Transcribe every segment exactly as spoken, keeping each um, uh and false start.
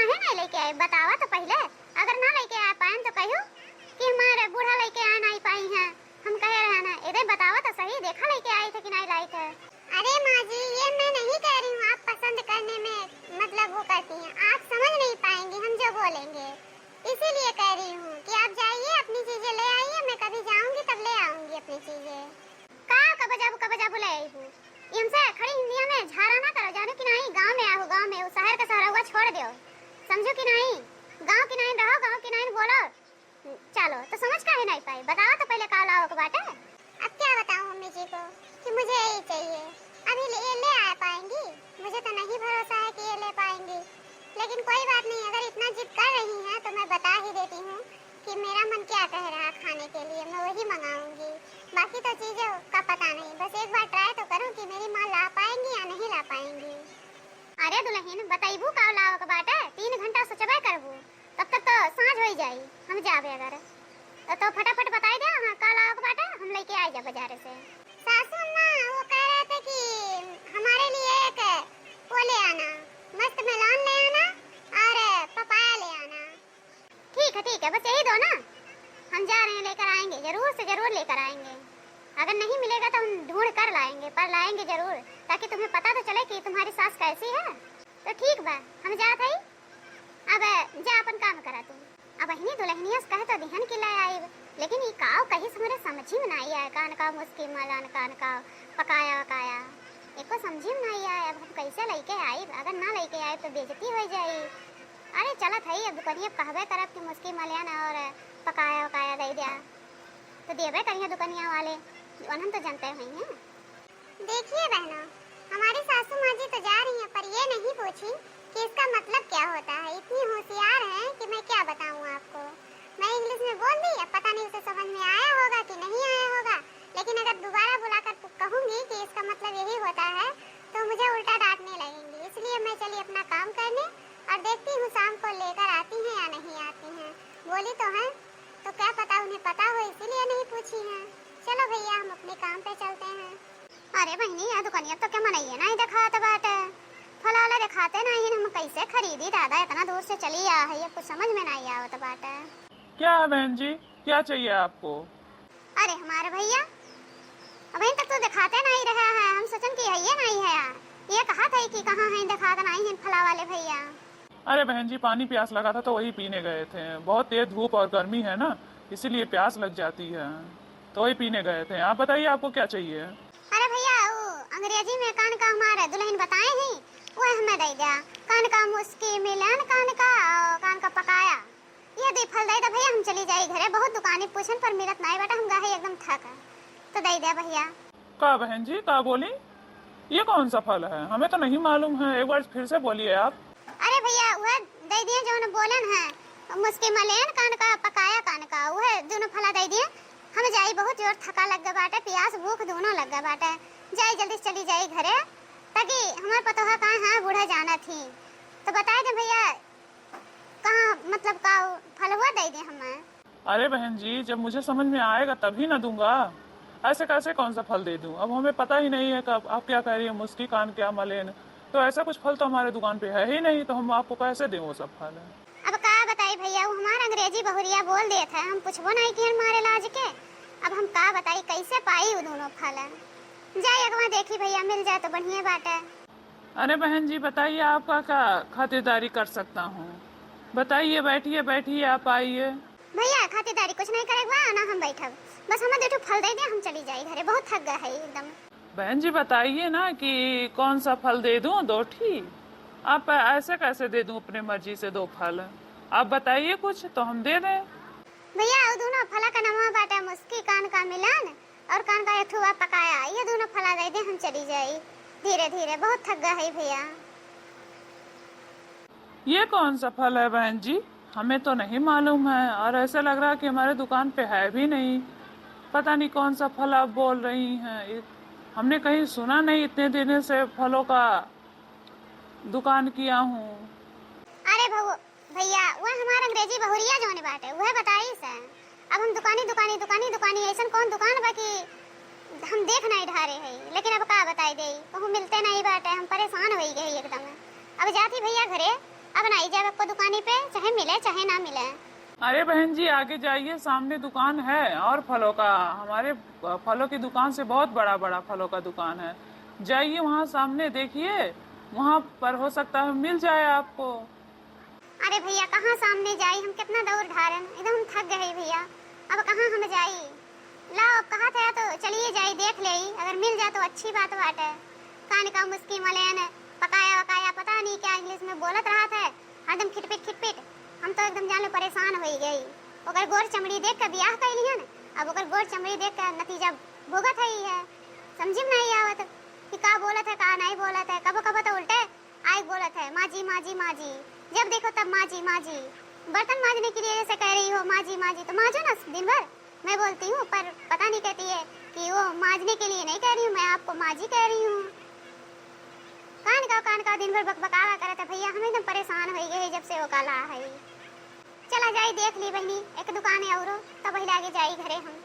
काहे नाहीं लइके आए, बतावा तो पहिले। अगर ना लइके आ पाएन तो कहियो कि हमारे बूढ़ा लइके आए नाहीं पाई हैं। हम कहे रहे ना, इधर बतावा तो सही, देखा लइके आई थे कि नाहीं लाई थे। अरे माँ जी, ये मैं नहीं कह रही हूँ आप पसंद करने में मतलब वो करती हैं, आप समझ नहीं पाएंगी हम जो बोलेंगे, इसीलिए कह रही हूँ कि आप जाइए, अपनी चीजें ले आइए, मैं कभी जाऊंगी तब ले आऊंगी अपनी चीजें। का कब जाबू, कब जाबू ले आईबू? ये हमसे खड़ी हिंदिया में झारा ना करो, जानो कि नाहीं, गाँव में आहू, गाँव में, वो शहर का शहर हुआ छोड़ दो, समझो कि नाहीं, गाँव की नाहीं रहो, गाँव की नाहीं बोलो। चलो, तो समझ काहे नाहीं पाई? बताओ तो पहिले का लाओ के बाटे। अब क्या बताऊं मम्मी जी को कि मुझे यही चाहिए। अभी ले, ये ले आ पाएंगी? मुझे तो नहीं भरोसा है कि ये ले पाएंगी, लेकिन कोई बात नहीं, अगर इतना जिद कर रही हैं तो मैं बता ही देती हूँ कि मेरा मन क्या कह रहा है खाने के लिए, मैं वही मंगाऊंगी। बाकी तो चीज़ों का पता नहीं, बस एक बार ट्राई तो करूँ कि मेरी माँ ला पाएंगी या नहीं ला पाएंगी। अरे दुलहिन, बतइबू का लावक बाटे? तीन घंटा सोचबे करबू, तब तक तो साँझ होइ जाई। हम जाबे अगर तो, तो फटाफट बताई दे, हाँ, का लावक बाटे, हम लइके आई जा बाजारे से। सासू अम्मा, वो कह रहे थे कि हमारे लिए एक वो ले आना, मस्क मेलन ले आना और पपाया ले आना। ठीक है, ठीक है, बस यही दो ना, हम जा रहे हैं, लेकर आएंगे, जरूर से जरूर लेकर आएंगे। अगर नहीं मिलेगा तो हम ढूंढ कर लाएंगे, पर लाएंगे जरूर, ताकि तुम्हें पता तो चले कि तुम्हारी सास कैसी है। तो ठीक बा, हम जात हई, अब जा अपन काम करा तू। अब अहिनी दुलहिनिया से कह तो दिहन कि ले आइब, लेकिन ई काव कहिस हमरे समझी में नाहीं आए, कान का मुस्की मलन, कान का पकाया वकाया, एको समझी में नाहीं आए। अब हम कैसे लइके आइब? अगर ना लइके आइब तो बेइज्जती होइ जाई। अरे चलत हई, अब दुकनिया कहबे करब कि मुस्की मलियन और पकाया वकाया दइ द्या, तो देबे करिया दुकनिया वाले, उन्हन तो जनते हुई हैं। देखिए बहनों, हमारी सासू माँ जी तो जा रही हैं, पर ये नहीं पूछी कि इसका मतलब क्या होता है। इतनी होशियार हैं कि मैं क्या बताऊँ आपको। मैं इंग्लिश में बोल दी, अब पता नहीं उसे समझ में आया होगा कि नहीं आया होगा, लेकिन अगर दोबारा बुलाकर पु-, कहूँगी कि इसका मतलब यही होता है, तो मुझे उल्टा डांटने लगेंगी। इसलिए मैं चली अपना काम करने और देखती हूँ शाम को लेकर आती हैं या नहीं आती हैं। बोली तो हैं, तो क्या पता उन्हें पता हो, इसीलिए नहीं पूछी हैं। चलो भैया, हम अपने काम पे चलते हैं। अरे बहिनी, यह दुकनिया तो क्या मनइये नाहीं देखात बाटे, फलाला देखाते नाहीं, हम कैसे खरीदी दादा, इतना दूर से चली आ है, ये कुछ समझ में नाहीं आवत बाटे। क्या है बहन जी, क्या चाहिए आपको? अरे हमारे भैया, अबहिन तक तो देखाते नाहीं रहे हैं, हम सोचन कि हइये नाहीं है, ये कहत है कि कहाँ हैं, देखात नाहीं हैं फला वाले भैया। अरे बहन जी, पानी प्यास लगा था तो वही पीने गए थे। बहुत तेज धूप और गर्मी है ना, इसीलिए प्यास लग जाती है, तो वही पीने गए थे। आप बताइए, आपको क्या चाहिए? अरे भैया, वो अंग्रेजी में कान का हमारे दुलहिन बताए हैं, वो हमें दइ द्या। कान का मुस्की मिलन, कान का, कान का पकाया, ये दुइ फल दइ द्या भैया, हम चली जाई घरे। बहुत दुकानी पूछन पर मिलत नाहीं बाटे, हम गए हैं एकदम थक, तो दइ द्या भैया। का बहन जी, का बोली? ये कौन सा फल है? हमें तो नहीं मालूम है, एक बार फिर से बोलिए आप। अरे भैया, वह दइ दिए जौन बोलन है, मुस्की मलेन कान का, पकाया कान का, वह दुनो फला दइ दिए। हम जाई, बहुत जोर थका लग गया बाटे, प्यास भूख दोनों लग गया बाटे। जाई, जल्दी से चली जाई घरे, ताकि हमार पतोहा का है, बूढ़ा जाना थी, तो बताए दे भैया, कहाँ, मतलब, का फलवा दइ दे हमें? अरे बहन जी, जब मुझे समझ में आएगा तभी ना दूंगा। ऐसे कैसे कौन सा फल दे दूं? अब हमें पता ही नहीं है कब, आप क्या कह रही हैं, मुस्की कान क्या मलेन, तो ऐसा कुछ फल तो हमारे दुकान पे है ही नहीं, तो हम आपको कैसे दें वो सब फल? अब का बताई भैया, वो हमार अंग्रेजी बहुरिया बोल देत है, हम पूछबो नहीं किहन मारे लाज के। अब हम का बताई, कैसे पाई वो दोनों फल? जाई अगवा देखी भैया, मिल जाए तो बढ़िया बाटे। अरे बहन जी, बताइए, आपका क्या खातिरदारी कर सकता हूँ? बताइए, बैठिए, बैठिए, आप आइए। भैया, खातिरदारी कुछ नहीं करे बा, ना हम बैठब, बस हमें दो ठो फल दइ दे, हम चली जाई घरे, बहुत थक गए है एकदम। बहन जी, बताइए ना कि कौन सा फल दे दूँ, दो ठी। आप ऐसे कैसे दे दूँ अपने मर्जी से दो फल? आप बताइए कुछ तो हम दे दें। भैया, वो दोनों फला का नाम बाटे मुस्की कान का मिलन और कान का एक ठो बा पकाया, ये दोनों फला दइ दे, हम चली जाई धीरे धीरे, बहुत थक गए है भैया। ये कौन सा फल है बहन जी? हमें तो नहीं मालूम है और ऐसा लग रहा कि हमारे दुकान पे है भी नहीं। पता नहीं कौन सा फल आप बोल रही हैं। इ-, हमने कहीं सुना नहीं, इतने दिनों से फलों का दुकान किया हूँ। अरे भऊ-, भैया, वह हमार अंग्रेजी बहुरिया जौन बाटे, वह बताई से। अब हम दुकानी, दुकानी, दुकानी, दुकानी, ऐसन कौन दुकान बा कि हम देख नहीं ढारे है, लेकिन अब का बताई देई, कहूँ मिलते नहीं बाटे, हम परेशान होई गए एकदम। अब जाती भैया घरे, अब नहीं जाए आपको दुकानी पे, चाहे मिले चाहे ना मिले। अरे बहन जी, आगे जाइए, सामने दुकान है और फलों का, हमारे फलों की दुकान से बहुत बड़ा बड़ा फलों का दुकान है। जाइए वहाँ सामने, देखिए, वहाँ पर हो सकता है मिल जाए आपको। अरे भैया, कहाँ सामने जाई, हम कितना दौड़ ढारन, एकदम हम थक गए भैया, अब कहाँ हम जाई। लाओ, अब कहा था तो चलिए जाई, देख ले, अगर मिल जाए तो अच्छी बात बाटे। कान का मुस्की मलेन, पकाया वकाया, पता नहीं क्या इंग्लिश में बोलत रहा था, हरदम खिटपिट खिटपिट। हम तो एकदम जान लो परेशान हो गई। ओकर गोर चमड़ी देख के बियाह कैली हन, अब ओकर गोर चमड़ी देख के नतीजा भुगत है ही है। समझ में नहीं आवत कि का बोलत है, का नहीं बोलत है। कबो कबो तो उल्टे आए बोलत है, "माँ जी, माँ जी, माँ जी।" जब देखो तब "माँ जी, माँ जी।" बर्तन मांजने के लिए जैसे कह रही हो, "माँ जी, माँ जी," तो मांजो ना दिन भर। मैं बोलती हूँ, पर पता नहीं कहती है कि वो मांजने के लिए नहीं कह रही हूँ, मैं आपको माँ जी कह रही हूँ। कान का, कान का दिन भर बकबकावा करत है भैया, हम एकदम परेशान हो गए जब से वो काला है। चला जाई देख ली बहनी, एक दुकान है औरो, तब पहले आगे जाई घरे हम।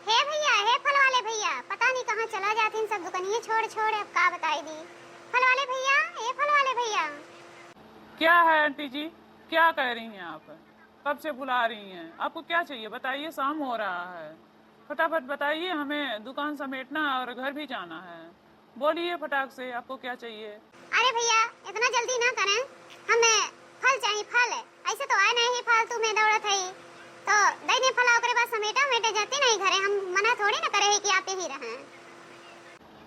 हे भैया, हे फल वाले भैया, पता नहीं कहाँ चला जाथिन सब दुकनिये छोड़ छोड़, अब का बताई दी। फल वाले भैया, हे फल वाले भैया। क्या है आंटी जी, क्या कह रही हैं आप? कब से बुला रही हैं, आपको क्या चाहिए बताइए, शाम हो रहा है, फटाफट बताइए, हमें दुकान समेटना है और घर भी जाना है। बोलिए फटाक से, आपको क्या चाहिए? अरे भैया, इतना जल्दी ना करें, हमें फल चाहिए, फल। ऐसे तो आए नहीं, फालतू में दौड़त है, तो दे दे फला, ओकरे बाद समेटा उमेटे जाती नहीं घरे, हम मना थोड़ी ना करे है कि आप यही रहें।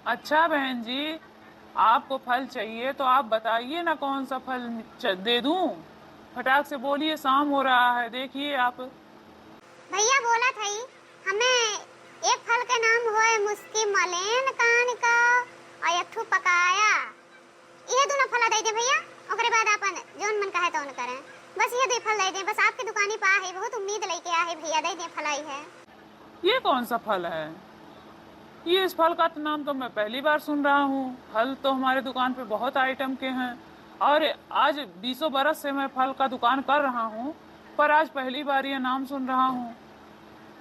अच्छा बहन जी, आपको फल चाहिए तो आप बताइए ना, कौन सा फल च-, दे दूं? फटाक से बोलिए, शाम हो रहा है, देखिए आप। भैया बोलत हई, हमें एक फल के नाम होए मुस्की मलेन कान का और एक ठो पकाया। इहे दोनों फला दे दे भैया, ओकरे बाद आपन जौन मन कहे तौन करें। बस इहे दो फल दे दे, बस आपके दुकानी पे आहे, बहुत उम्मीद लेके आहे भैया, दे दे फला इहे। ये कौन सा फल है? ये, इस फल का तो नाम तो मैं पहली बार सुन रहा हूँ। फल तो हमारे दुकान पे बहुत आइटम के हैं और आज बीसों बरस से मैं फल का दुकान कर रहा हूँ, पर आज पहली बार ये नाम सुन रहा हूँ।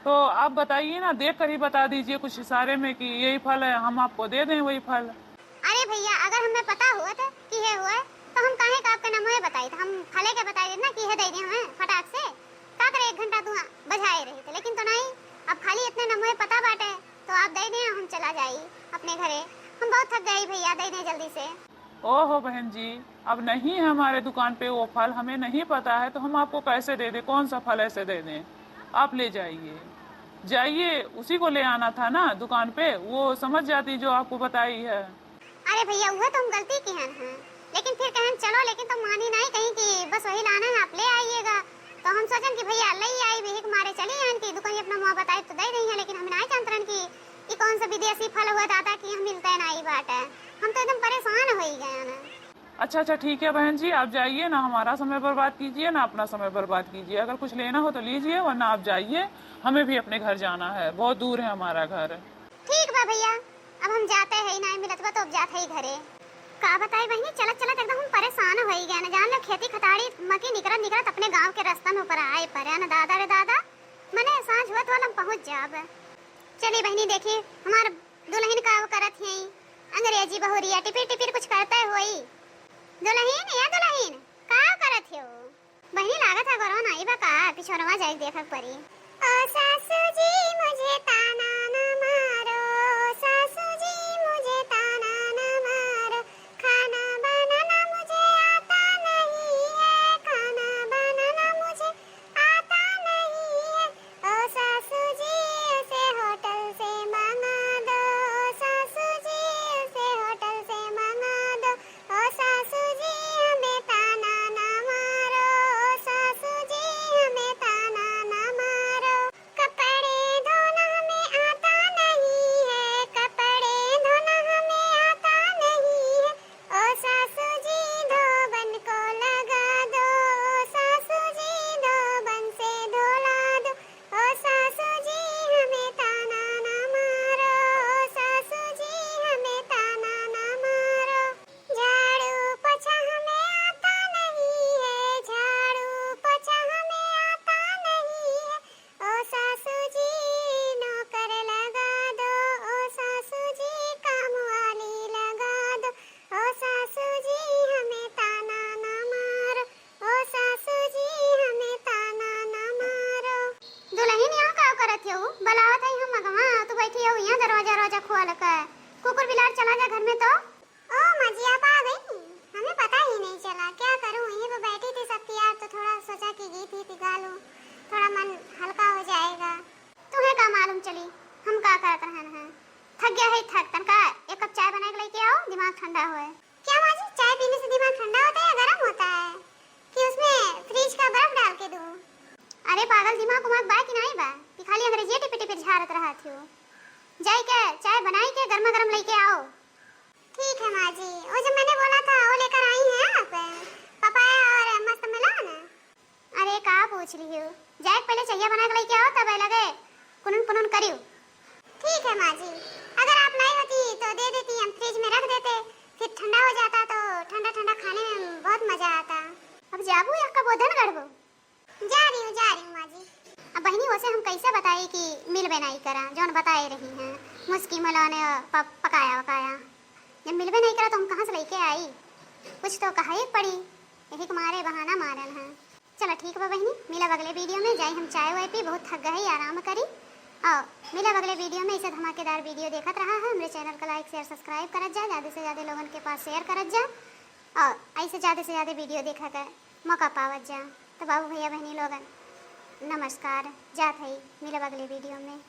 तो आप बताइए ना, देख कर ही बता दीजिए कुछ इशारे में कि यही फल है, हम आपको दे दें वही फल। अरे भैया, अगर हमें पता होत कि हे होए, तो हम काहे का आपके नमवे बताइत, हम फले के बताइत ना कि हे दे दे हमें फटाक से। का करे, एक घंटा तू बझाए रही थे, लेकिन तो नहीं, अब खाली इतने नमवे पता बाटे, तो आप दे दे, हम चला जाई अपने घरे, हम बहुत थक गई भैया, दे दे जल्दी से। ओहो बहन जी, अब नहीं है हमारे दुकान पे वो फल, हमें नहीं पता है, तो हम आपको कैसे दे दें, कौन सा फल ऐसे दे दें? आप ले जाइए, जाइए, उसी को ले आना था ना दुकान पे, वो समझ जाती जो आपको बताई है। अरे भैया, उहे तो हम गलती किहन हैं, लेकिन फिर कहन चलो, लेकिन तो मानी नहीं, कहीं कि बस वही लाना है, आप ले आइएगा। तो हम सोचन कि भैया ले आई, बिहिक मारे चली आन कि दुकान अपना मुँह बताए तो दे रही है, लेकिन हम नहीं जानत रहन कि ई कौन सा विदेशी फल हुआ दादा कि हम मिलते नहीं बाटे। हम तो एकदम परेशान हो ही गए हैं। अच्छा, अच्छा, ठीक है बहन जी, आप जाइए ना, हमारा समय बर्बाद कीजिए ना, अपना समय बर्बाद कीजिए। अगर कुछ लेना हो तो लीजिए, वरना आप जाइए, हमें भी अपने घर जाना है, बहुत दूर है हमारा घर। ठीक बा भैया, अब हम जाते हैं, नहीं मिलत बा तो अब जाते ही घरे। का बताई बहिनी, चलत चलत एकदम हम परेशान हो ही गए ना, जान लो खेती खताड़ी मकी निकरत निकरत अपने गाँव के रस्तन ऊपर आए परे ना दादा रे दादा, मने सांझ हुआ तो हम पहुँच जाब। चली बहिनी, देखी हमार दुलहिन का करत ही, अंग्रेजी बहुरिया टिपिर टिपिर कुछ करते होई। दुलहिन, या दुलहिन, का करत हो? बहिनी, लागत है घरवा नाई बा का, पिछोरवा जाई देखक परी। ओ सासू जी, मुझे ताना न मारो, सासू जी, मुझे ताना न मारो, खाना बनाना मुझे आता नहीं है, खाना बनाना मुझे आता नहीं है। ओ सासू जी, उसे होटल से मंगा दो, ओ सासू जी, उसे होटल से मंगा दो। ओ सासू जी, हमें ताना ना मारो, ओ सासू जी, हमें ताना ना मारो। कपड़े धोना में चखुआ लगा, कुकुर बिलार चला जा घर में तो। ओ माँ जी, आप आ गई? हमें पता ही नहीं चला, क्या करूँ, यहीं पे बैठी थी सबकी यार, तो थोड़ा सोचा कि गीत ही गा लूँ, थोड़ा मन हल्का हो जाएगा। तुम्हें का मालूम चली हम का करत रहन हैं? थक गया है, थक तनका एक कप चाय बना के लेके आओ, दिमाग ठंडा होए। क्या माँ जी, चाय पीने से दिमाग ठंडा होता है या गर्म होता है, कि उसमें फ्रिज का बर्फ डाल के दूँ? अरे पागल, दिमाग उमाग बा कि नहीं बा, कि खाली अंग्रेजिया टिपे टिपे झारत रहत हो? जाई के चाय बनाई के गर्मा गर्म लेके आओ। ठीक है माँ जी, वो जो मैंने बोला था वो लेकर आई हैं आप, पपाया और मस्त मेलन। अरे का पूछ लियो, जाए के पहले चहिया बना के लेके आओ, तब लगे कुनन पुनन करियो। ठीक है माँ जी, अगर आप नहीं होती तो दे देती, हम फ्रिज में रख देते, फिर ठंडा हो जाता तो ठंडा ठंडा खाने में बहुत मजा आता। अब जाबू या कबो धन गढ़बू? जा रही हूँ, जा रही हूँ माँ जी। अब बहिनी, वैसे हम कैसे बताई कि मिलबे नहीं करा, जौन बताए रही हैं, मुस्की मलौने प-, पकाया वकाया। जब मिलबे नहीं करा तो हम कहाँ से लेके आई? कुछ तो कहा ही पड़ी, यही के मारे बहाना मारन है। चलो ठीक बा बहिनी, मिलब अगले वीडियो में। जाई हम चाय वाय पी, बहुत थक गए, आराम करी। और मिलब अगले वीडियो में। ऐसे धमाकेदार वीडियो देखत रहा है, हमरे चैनल का लाइक शेयर सब्सक्राइब करत जा, ज़्यादा से ज़्यादा लोगन के पास शेयर करत जा, और ऐसे ज़्यादा से ज़्यादा वीडियो देखा के मौका पावत जा। तो बाबू भैया बहिनी लोगन नमस्कार, जात है, मिलब अगले वीडियो में।